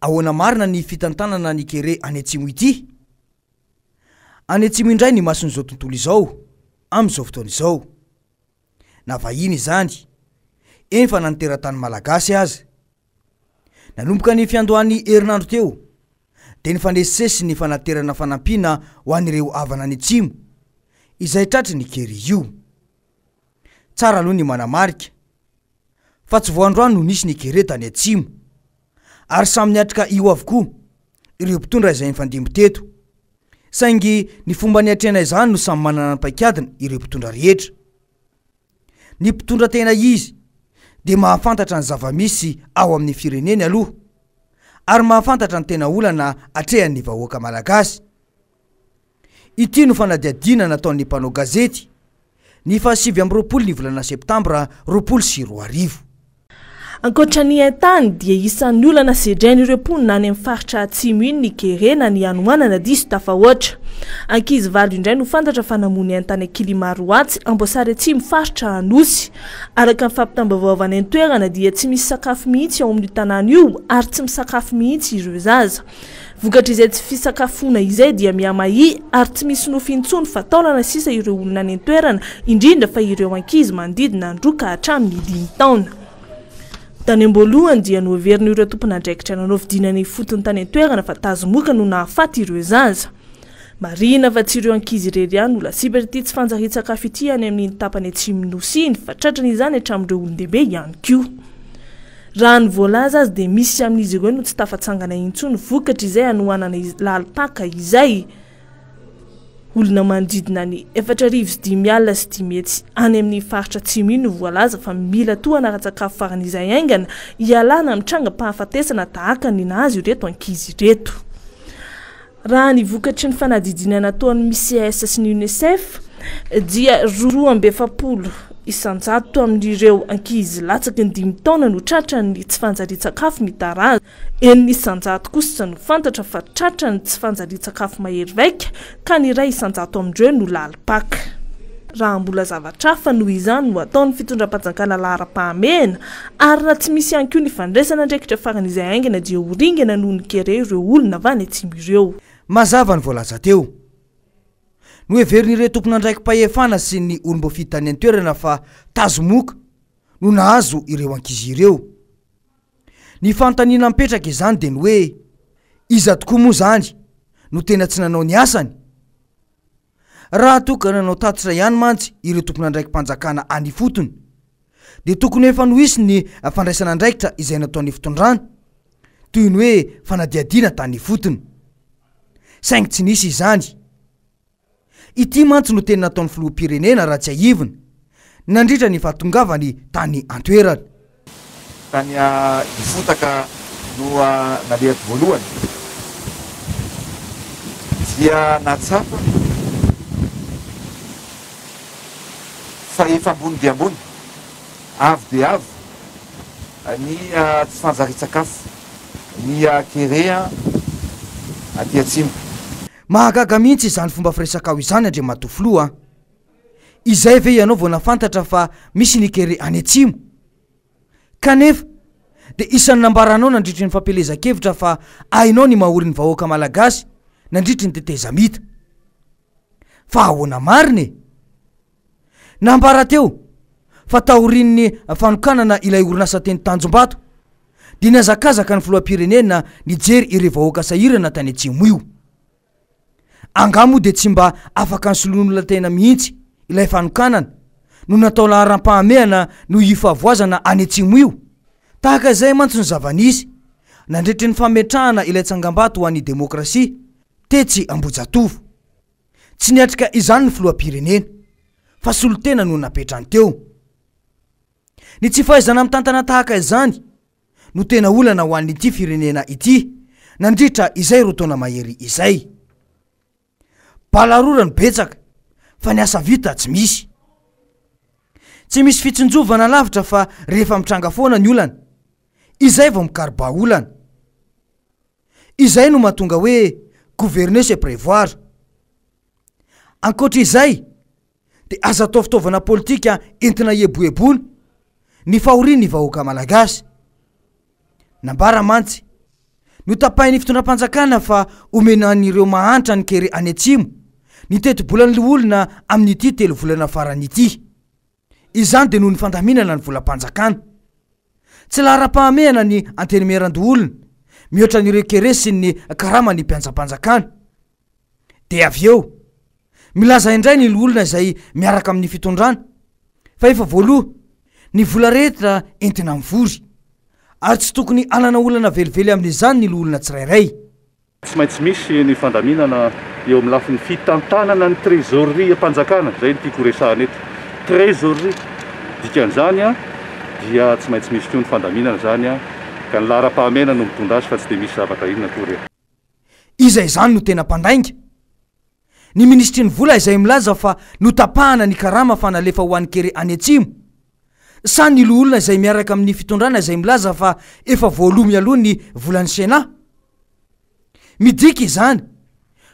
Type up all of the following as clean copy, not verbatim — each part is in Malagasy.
ahoana marina ny fitantanana ny kere any atsimo ity? Any atsimo indray ny mason'izao tontolo izao amin'izao fotoana izao. Na vahiny izany, eny fa na ny teratany malagasy aza. Nanomboka ny fiandohan'ny herinandro teo dia nifanesisesy ny fanaterana fanampiana ho an'ireo havana any atsimo izay tratry ny kere io. Tsara aloha ny manamarika fa tsy vao androany no nisy ny kere tany atsimo ary samy niatrika io avokoa ireo mpitondra izay nifandimby teto saingy ny fomba niatrehana izany no samy manana ny paikadiny ireo mpitondra rehetra. Ny mpitondra tena izy dia mahafantatra ny zava-misy ao amin'ny fireneny aloha ary mahafantatra ny tena olana atrehan'ny vahoaka malagasy. Ity no fanadihadiana nataon'ny mpanao gazety ny faha 29 ny volana septambra 2020. Ankoatra ny haintany dia isan'ny olana sedrain'ireo mponina any amin'ny faritra atsimo iny ny kere na ny hanoanana diso tafahoatra. Ankizy valo indray no fantatra fa namono haintany Ankilimaroatsy, Amboasary Atsimo, faritra Anosy. Araka ny fampitam-baovao avy any an-toerana dia tsy misy sakafo mihitsy ao amin'io tanàna io ary tsy misakafo mihitsy ireo zaza. Vokatr'izay tsy fisakafoana izay dia mihamahia ary tsy misy nofy intsony fa taolana sisa ireo olona any an-toerana, indrindra fa ireo ankizy manodidina ny roa ka hatramin'ny dimy taona. Tany am-boalohany dia noheverin'ireo tompon'andraikitra nanao fidinana ifotony tany an-toerana fa tazomoka no nahafaty ireo zaza. Marihina fa tsy ireo ankizy irery ihany no lasibatr'ity tsy fanjarian-tsakafo ity any amin'iny tapany atsimon'ny Nosy iny fa tratran'izany hatramin'ireo olon-dehibe ihany koa. Raha ny voalaza aza dia misy amin'izy ireo no tsy tafatsangana intsony vokatr'izay hanoanana lalim-paka izay. Olona manodidina ny 540 500 any amin'ny faritra atsimo iny no voalaza fa mila tohana ara-tsakafo faran'izay haingana hialana amin'ny trangam-pahafatesana tahaka ny nahazo ireto ankizy ireto. Raha ny vokatry ny fanadihadiana nataon'ny MICS sy ny Unicef dia 42% amin'ireo ankizy latsaky ny dimy taona no tratran'ny tsy fanjarian-tsakafo mitarazo. 6% kosa no fantatra fa tratran'ny tsy fanjarian-tsakafo mahery vaika ka ny 1% amin'ireo no lalim-paka. Raha mbola zavatra hafa noho izany no ataon'ny fitondram-panjakana laharam-pahamehana ary raha tsy misy ihany koa ny fandraisana andraikitra faran'izay haingana dia ho ringana noho ny kere ireo olona avy any atsimo ireo. Mazava ny voalaza teo. Noheverin'ireo tompon'andraiki-pahefana sy ny olom-boafidy tany an-toerana fa tazomoka no nahazo ireo ankizy ireo. Ny fanontaniana mipetraka izany dia ny hoe, iza tokoa moa izany no tena tsy nanao ny asany? Raha toa ka nanao tatitra ihany mantsy ireo tompon'andraiki-panjakana any ifotony dia tokony efa nohisy ny fandraisana andraikitra izay nataon'ny fitondrana, toy ny hoe fanadihadiana tany ifotony. Saingy tsy nisy izany. Ity mantsy no teny nataon'ny filoham-pirenena raha tsiahivina, nandritra ny fahatongavany tany an-toerana. Tany Ifotaka no nalehako voalohany dia nahatsapa fa efa ambony dia ambony, avo dia avo ny tsy fanjarian-tsakafo, ny kere aty atsimo. Mahagaga mihitsy izany fomba firesakao izany Andriamatoa Filoha a! Izay ve ianao vao nafantatra fa misy ny kere any atsimo? Kanefa dia isan'ny nambaranao nandritry ny fampielezan-kevitra fa hainao ny mahory ny vahoaka malagasy nandritry ny tetezamita. Fa ahoana marina e? Nambara teo fa taorian'ny fanokanana ilay orinasa teny Tanjombato dia nihazakazaka ny filoham-pirenena nijery ireo vahoaka sahirana tany atsimo io. Angaha moa dia tsy mba afaka nisoloan'olona tena mihitsy ilay fanokanana no natao laharam-pahamehana noho io fahavoazana any atsimo io? Tahaka izay mantsy no zava-nisy nandritry ny fametrahana ilay tsangambato ho an'ny demokrasia tetsy Ambohijatovo. Tsy niatrika izany ny filoham-pirenena fa solontena no napetrany teo. Ny tsy fahaizana mitantana tahaka izany no tena olana ho an'ity firenena ity nandritra izay roa taona mahery izay. Balarora no betsaka fa ny asa vita tsy misy. Tsy misy fitsinjovana lavitra fa rehefa mitranga foana ny olana, izay vao mikaro-bahaolana. Izay no mahatonga hoe gouverner c'est prévoir. Ankoatra izay, dia aza atao fitaovana politika entina hieboeboana ny fahorian'ny vahoaka malagasy. Nambara mantsy, Notapahin'ny fitondram-panjakana fa omena an'ireo mahantra ny kere any atsimo ny tetibolan'ny loholona amin'ity telovolana farany ity. Izany dia noho ny fandaminana ny volam-panjakana. Tsy laharam-pahamehana ny Antenimierandoholona mihoatra an'ireo kere sy ny karaman'ny mpianjam-panjakana. Dia avy eo, milaza indray ny loholona izay miaraka amin'ny fitondrana fa efa voaloa ny vola rehetra entina mivory ary tsy tokony hanana olana velively amin'izany ny loholona tsirairay. Tsy maintsy misy ny fandaminana eo amin'ny lafiny fitantanana ny trésorerie-mpanjakana, izay no tiako horesahana eto. Trésorerie, dikan'izany dia tsy maintsy misy koa ny fandaminana izany ka ny laharam-pahamehana no mitondra azy fa tsy dia misy zavatra inona akory. Iza izany no tena mpandainga? Ny minisitry ny vola izay milaza fa notapahana ny karama fa nalefa ho an'ny kere any atsimo? Sa ny loholona izay miaraka amin'ny fitondrana izay milaza fa efa voaloa mialoha ny volan'ny Sénat? Midika izany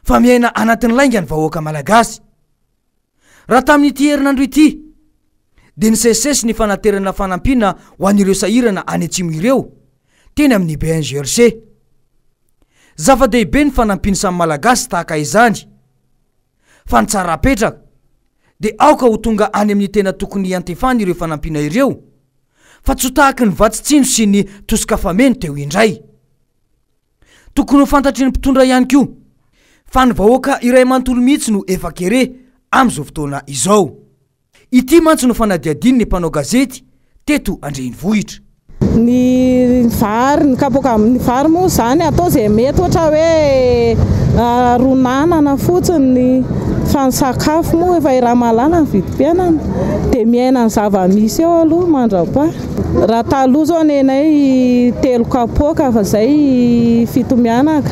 fa miaina anatin'ny lainga ny vahoaka malagasy. Raha tamin'ity herinandro ity dia nisesisesy ny fanaterana fanampiana ho an'ireo sahirana any atsimo ireo teny amin'ny BNGRC. Zava-dehibe ny fanampian'ny samy Malagasy tahaka izany fa ny tsara apetraka dia aoka ho tonga any amin'ny tena tokony hiantefany ireo fanampiana ireo fa tsy ho tahaky ny vatsy tsinjo sy ny tosika fameno teo indray. Tokony ho fantatry ny mpitondra ihany koa fa ny vahoaka iray manontolo mihitsy no efa kere amin'izao fotoana izao. Ity mantsy no fanadihadian'ny mpanao gazety teto an-drenivohitra. Ny vary, ny kapoaka amin'ny vary moa izany atao izay mety ohatra hoe ron'anana fotsiny fa ny sakafo moa efa iraha-mahalala ny vidim-piainana dia miaina ny zava-misy eo aloha mandra-paha. Raha taloha zao nenay telo kapoaka fa zay fito mianaka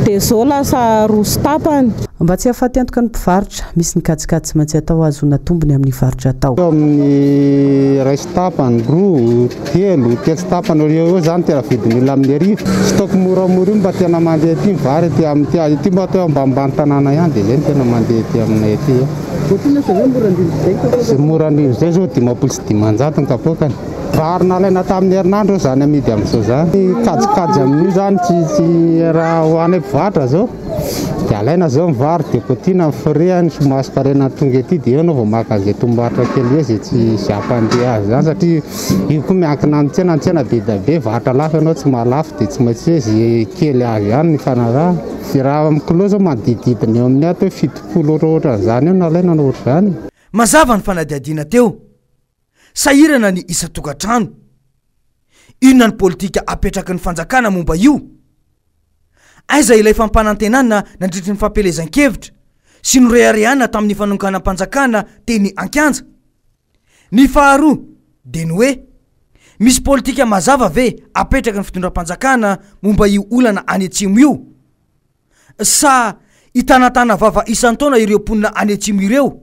de zao lasa roa sy tapany. Mba tsy hahafaty antoka ny mpivarotra, misy ny kajikajy tsy maintsy atao hahazoana tombony amin'ny varotra atao. Eo amin'ny iray sy tapany, roa, telo, telo sy tapany eo eo izany tena vidin'ny olona amin'ny hariva. Stock moramora io mba tena mandeha aty ny vary aty amin'ity, ity mba atao ambanimbany tanàna ihany dia izay no tena mandeha aty aminay aty. Izay mora indrindra izay izao 550 ny kapoakany. Vary nalaina tamin'ny herinandro izany amidy amin'izao izany. Ny kajikajy amin'io izany tsy tsy raha ho anay mpivarotra izao dia alaina izao ny vary dia kotiana ny frais-ny sy mascarena tonga ety dia eo ianao vao maka an'izay tombobarotra kely eo izay tsy izay hampandeha azy izany satria io koa miankina amin'ny tsena, ny tsena be dia be varotra lafo ianao tsy mahalafo dia tsy maintsy hoe izay kely azo ihany no ifanarahana. Raha amin'ny kilao izao manodidididina eo amin'ny ato hoe 70 ohatrohatran'izany eo nalaina na ohatr'izany. Mazava ny fanadihadiana teo. Sahirana ny isan-tokantrano. Inona ny politika apetraky ny fanjakana momba io? Aiza ilay fampanantenana nandritry ny fampielezan-kevitra sy noreharehana tamin'ny fanonganam-panjakana teny an-kianja? Ny faharoa dia ny hoe, misy politika mazava ve apetraky ny fitondram-panjakana momba io olana any atsimo io? Sa hitanatana vava isan-taona ireo mponina any atsimo ireo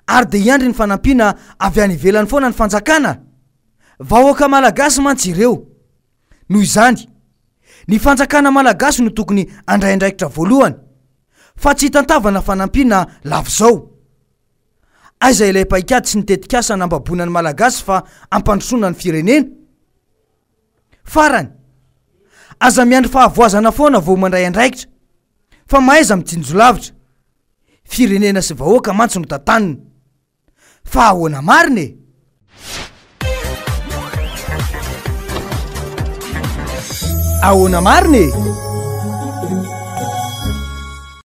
ary dia hiandry ny fanampiana avy any ivelany foana ny fanjakana? Vahoaka malagasy mantsy ireo. Noho izany, ny fanjakana malagasy no tokony handray andraikitra voalohany fa tsy hitantavana fanampiana lava izao. Aiza ilay paikady sy ny tetikasa nambaboana ny malagasy fa hampandrosoana ny firenena? Farany, aza miandry fahavoazana foana vao mandray andraikitra fa mahaiza mitsinjo lavitra. Firenena sy vahoaka mantsy no tantanina. Fa ahoana marina e? Ahoana marina e?